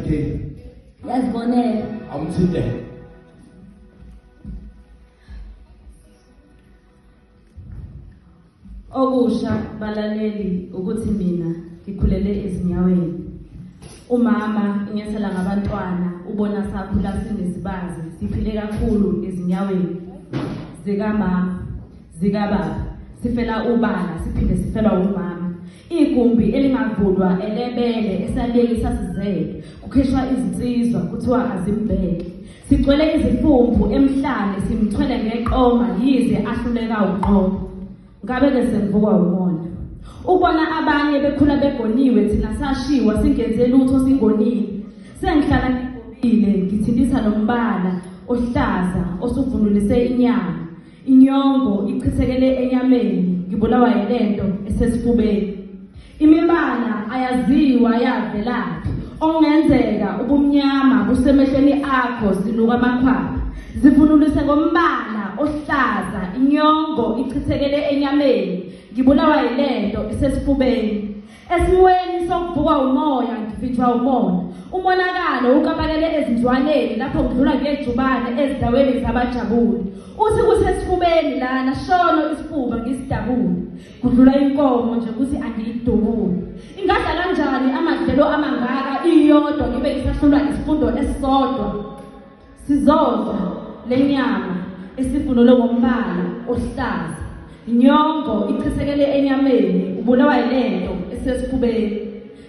PK. Yazibonela. Awumthinte. Okusha balaleli ukuthi mina ngikhulele ezinyaweni. Umama inyathela ngabantwana ubona sakhula sinezibazi siphile kakhulu ezinyaweni zikamama zikababa sifela ubala siphinde sifelwa umama. Igumbi elingavulwa elebele esaleki sasizele kukhishwa izinsizwa kuthiwa azimbheke. Sigcwele izifumbu emhlane simthwele ngeqoma yize ahluleka uqobo. Ngabe ke sengivukwa umona. Ubona abanye bekhula begoniwe thina sashiwa singenze lutho singonile. Sengihlala ngigobile ngithintisa nombala ohlaza osuvunulise inyama. Inyongo ichithekele enyameni ngibulawa yilento esesifubeni. Imibala ayaziwa yavelaphi. Okungenzeka ubumnyama busemehlweni akho zinuka amakhwapha. Zivunulise ngombala ohlaza inyongo ichithekele enyameni ngibulawa yilento esesifubeni. Esimweni sokuvukwa umoya ngivinjwa umona. Umonakalo ukapakele ezinzwaneni lapho ngidlula ngejubane ezindaweni zabajabule. Uthi kusesifubeni lana shono isifuba ngisidabule. Kudlula inkomo nje ukuthi angiyidubule. Ingadla kanjani amadlelo amangaka iyodwa ngibe ngisahlulwa isifundo esisodwa. Sizodla lenyama esivunule ngombala ohlaza. Inyongo ichithekele enyameni ubulawa yilento esesifubeni.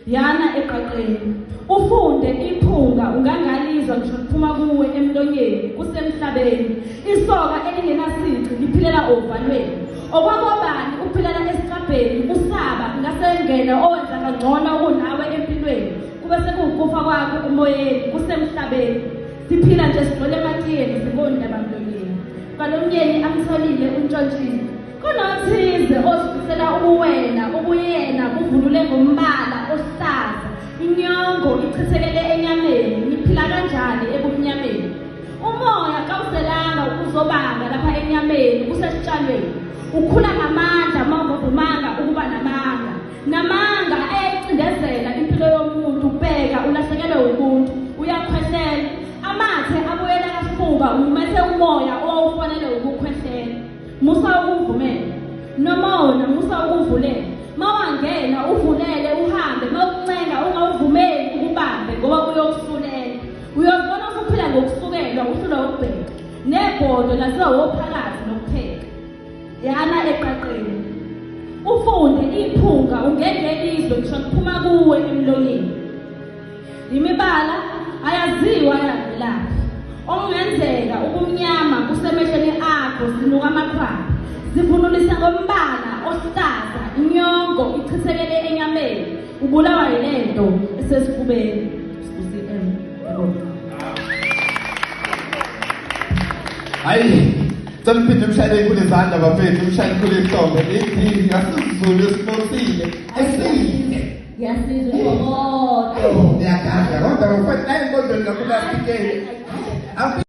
Yana eqaqeni ufunde iphunga ungangalizwa ngisho liphuma kuwe emlonyeni kusemhlabeni. Isoka elingenasici liphilela ovalweni. Okwakobani uphilela esicabheni usaba ngasengena owenza kangcono kunawe empilweni kube sekuwukufa kwakho emoyeni kusemhlabeni. Siphila nje sigcwele ematiyeni sibondaba mlonyeni. Kwalomnyeni amtholile untshontshile. Kunothize osifisela ubuwena ubuyena buvunule ngombala ohlaza. Inyongo ichithekele enyameni niphila kanjani ebumnyameni. Umoya kawuselanga uzobanga lapha enyameni kusesitshalweni. Ukhula ngamandla mawungavumanga ukuba namanga. Namanga ayayicindezela impilo yomuntu ubheka ulahlekelwe ubuntu uyakhwehlela. Amathe abuyela kafuba umumethe umoya owawufanele ukukhwehlela. Musa ukuvumela nomona musa ukuvulela. Mawangena uvulele uhambe mawuncenga ungawuvumeli ukubambe ngoba uyokusulela. Uyobona usuphila ngokusukelwa uhlulwa ukubheka. Nebhodo laziwa wophakathi nokupheka. Yana eqaqeni ufunde iphunga ungeke lizwe ngisho liphuma kuwe emlonyeni. Imibala ayaziwa yavelaphi. Okungenzeka ubumnyama kusemehlweni akho sinuka amakhwapha. Zivunulise ngombala ohlaza inyongo ichithekele enyameni ubulawa yilento esesifubeni. Hayi, cela uphinde umshayele inkulu izandla bafethu, umshayele inkulu ihlombe. Ithi ngasizulu esinothile esihle. Yasizwe imbokodo. Ngiyagadla kodwa bafethu nayi inkondlo kakhulu PK.